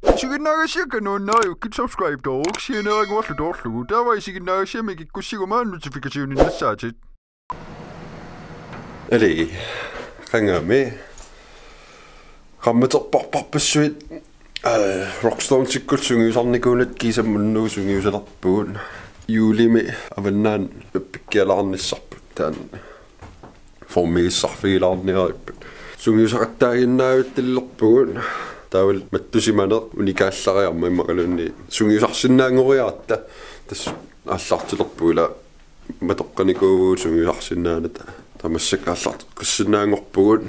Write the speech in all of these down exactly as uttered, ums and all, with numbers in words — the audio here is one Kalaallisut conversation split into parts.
Isiginnaagassiakka nuannariukkit subscribe-tooruk sianeeraguarlu toorlugu. Taava isiginnaagassiami kikkussiguma notification-innassaatit. Eli, qangami. Qaammaterparparpassuit, øh, Rockstones-ikkut sungiusarnikuunut kiisamunnu sungiusalerpugut. Juulimi Avannaani pikkialaarnissarput taanna. Formigissarfigilaarniaripput. Sungiusaqattaaginnaavittalilerpugut. Taavalu mattusimaneq unikaallariarmat immaqaluunniit sungiusarsinnaanngoriaratta. Tassa aallartilerpugut ila matoqqanikuuvugut sungiusarsinnaanata. Taava massakkut aallarteqqissinnaanngorpugut.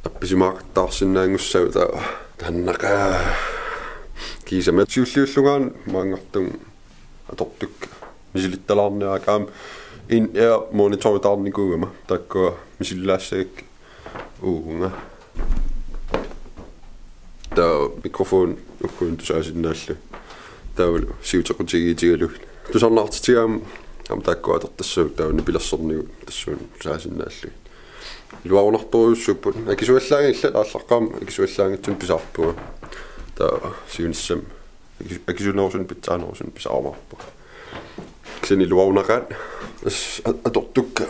Appisimaaqattaarsinnaanngussagut taava. Taannaqa. Kiisami siulliullungaana maanngartunga atortukka misilittalaarniarakkit aamma in-ear monitoritaarnikuugama taakkua misililaassagakkit uunga. Taava mikrofoni ukkuuna tusaasinnaallugu. Taavalu siutequtigiitigalugit. Tusarnaartitsigaanni aamma taakkua atortassavakka taava nipilersornigut tassuuna tusaasinnaallugu. Iluarunartorujussuupput. Akisuallaanngillat aallaqqaammut akisuallaanngitsunik pisaarpunga. Taava siunissami akis-, akisunerusunik pitsaanerusunik pisaarumaarpunga. Kisianni iluarunaqaat. Tassa a-, atortukka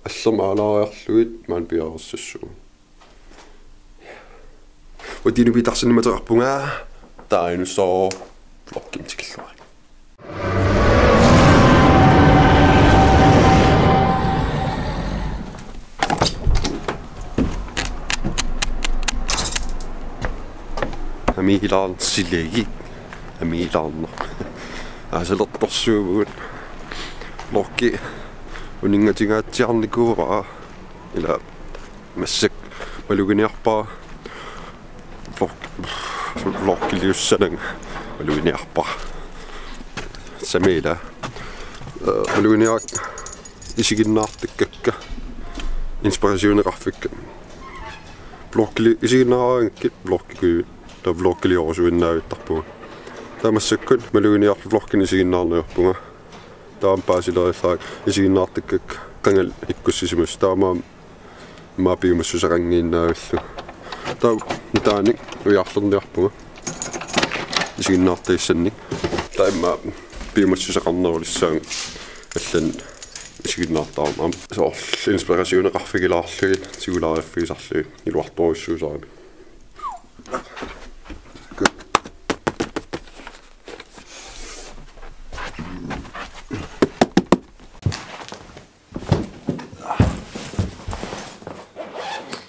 allermik aalaariarlugit maani piareersassuugut. Utinut pitarsinnimateqarpunga taava inussooq vloggimut tikilluarit. Amiilaarn silagi. Amiilaarn. Aasalertorsuuvugut. Vloggi uningatingaatsiarnikuuara. Ila massakkut maluginiarpara. Vlog-, vloggiliussananga maluginiarpara. Samila. Øh, maluginiarakku isiginnaartakkakka. Inspirationeqarfik. Vloggili isiginnaaraangakkit vloggikui. Taava vloggiliorusuinnaavittarpugut. Taava massakkut maluginiarlugu vlogginik isiginnaarniarpunga. Taava paasilerillak isiginnaartakkakka qangali ikkussisimasut taamaammat piumassuseqanngiinnaavillugu. Taava nutaanik ujarlerniarpunga isiginnaartagissannik. Taava immaqa piumassuseqarnerulissaanga allanut isiginnaartarama. Soorlu inspirationeqarfigilaarlugit tigulaariffigisarlugit iluartorujussuusarami.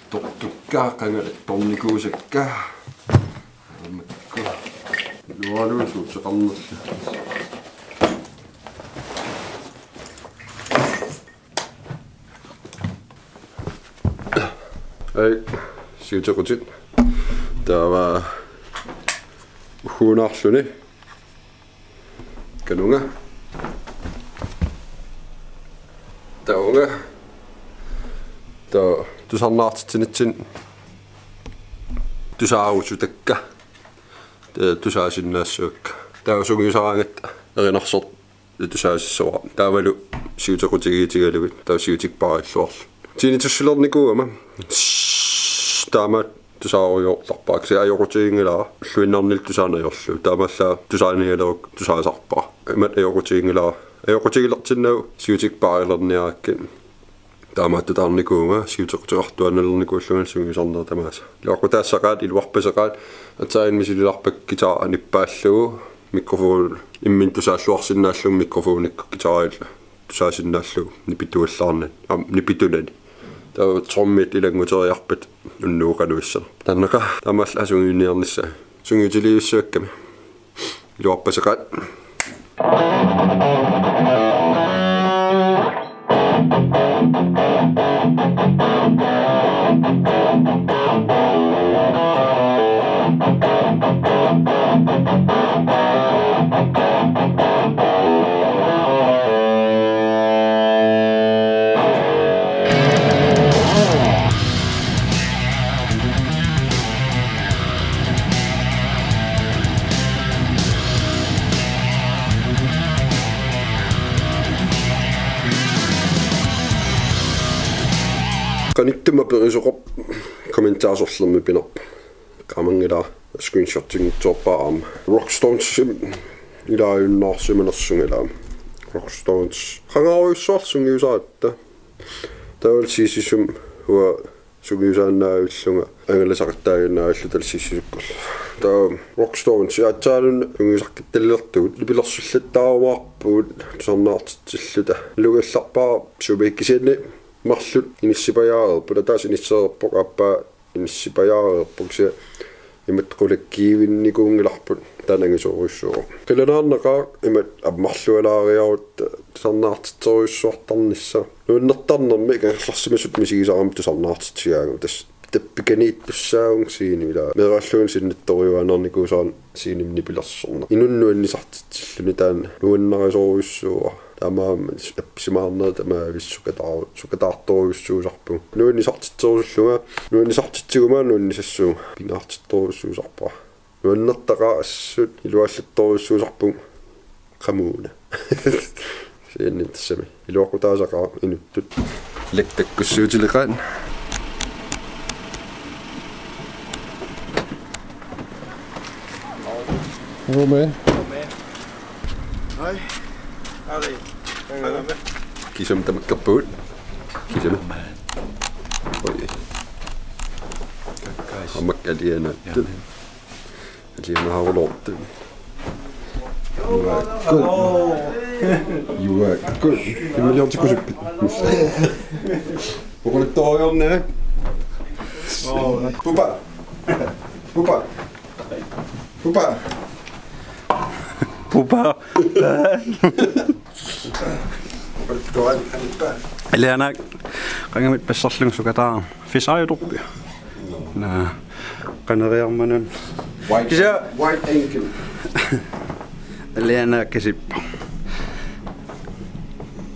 Tortukka qangali tornikuusakka. Aammakku. Lualuusuuseqarnerlu. Ai, siutequtit. Taava ugguunaarluni. Kanunga. Taunga. Taava tusarnaartitsinitsinni tusaarusutakka. Taava tusaasinnaassavakka. Taava sungiusaraangatta erinarsortut tusaasissavara. Taavalu siutequtigiitigalugit. Taava siutikka paarilluarluni. Tiinitussilernikugama. Taamaat tusaarujoortarpara. Kisianni ajoqutiginngilara. Ulluinnarnilu tusaanut ajorlugu. Taamaallaat tusaanialerukku tusaasarpara. Imatut ajoqutiginngilara. Ajoqutigilertinnagu siutikka paarilerniarakkit. Taamaattutaarnikuuvunga siutequteqartuaannalernikuullunga sungiusarnerit tamaasa. Iluaqutaassaqaat, iluarpasaqaat, aatsaat misililaarpakka guitari nippaallugu, mikrofoni imminut tusaalluarsinnaallugu mikrofonikkut guitarillu tusaasinnaallugu nipituallaarnani, aamma nipitunani. Taava trommit ilannguteriarpat unnuukanuissanerput. Taannaqa taamaallaat sungiuniarnissaa. Sungiutiliivissavakkami. Iluarpasaqaat. Qanittumi aperisoqarpa, kommentaasorlermi pinarpa. Qaamanngilara. Screenshotinngitsoorpara aamma. Rockstones-imi ilaajunnaarsimanersunga ilaa. Rockstones. Qangarujussuarlu sungiusaratta. Taavalu C C C-mi uanga sungiusaannaavillunga angalasaqattaaginnaavilluta C C C-kkullu. Taava Rockstones aatsaannguaq sungiusaqqittalilertugut nipilersullattaarumaarpugut tusarnaartitsilluta. Nalugallarpara sumi kisianni marluk inissipajaareerput, ataaseq inissereerpoq aappaa inissipajaareerpoq, kisianni imatut qulakkiivinnikuunngilarput, taanna angisoorujussuuvoq. Qilanaarnaqaaq imatut ammarlualaariarutta tusarnaartitserujussuartarnissaq. Nuannertarnermi kangerlarsimasutut misigisarama tusarnaartitsigaangamik, tassa tappikaniittussaavunga scenemi ilaa. Meeraalluunniit sinnattorujuaannarnikuusara scenemi nipilersorneq. Inunnut nuannisartitsilluni taanna nuannarisorujussuuara. Taamaammat appisimaarnerit tamaavissuaq sukataar-, sukataartorujussuusarpugut. Nuannisartitserusullunga, nuannisartitsiguma nuannisassuunga pingaartittorujussuusarpara. Nuannertaqaaq assut iluallattorujussuusarpunga. Qamuuna. Sianni tassami iluaqutaasaqaaq inuttut. Laktakkussuutileqaat. Hello, man. Hej. Hej. Kisama tamakkerpugut. Kisama. Oj. Aamma alianaattut. Alianaarulortut. Juakkut. Juakkut. Filmiliortikkusuppit? Oqaluttuariarneq. Pupa. Pupa. Pupa. Pupa. Alianaaq, qangamit passarlunga sukataarama. Fisaajutorpia? Naa, qaneriarmanun. White, kisa- white angel. Alianaaq kisippoq.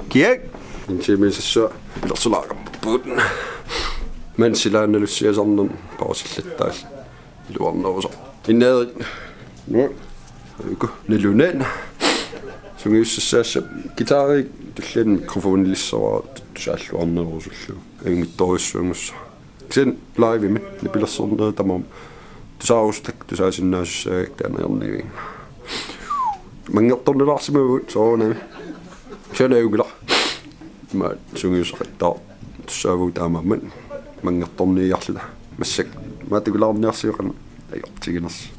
Kiak? Insiimisassua pilersilaaqarpugut. Mansilaannalussiasarnermut pausillattaal. Iluarnerusarpoq. Inneerik. Nuuk. Uku. Nalunaat. Sungiussassaassapput. Guitarinik tulliani mikrofonilissavara tusaalluarnerusullugu. Angummittorujussuanngussaaq. Kisianni live-imi nipilersornerit tamaasa tusaarusutakka tusaasinnaasussagakkit taanna ajornaviannga. Manngertornilaarsimavugut soorunami. Kisianni ajunngilaq. Ima sungiussaqattaar- tussaavugut taamaammat manngertorniiarluta. Massakkut maanna tukulaarniarsivoq qanoq ajortiginersoq.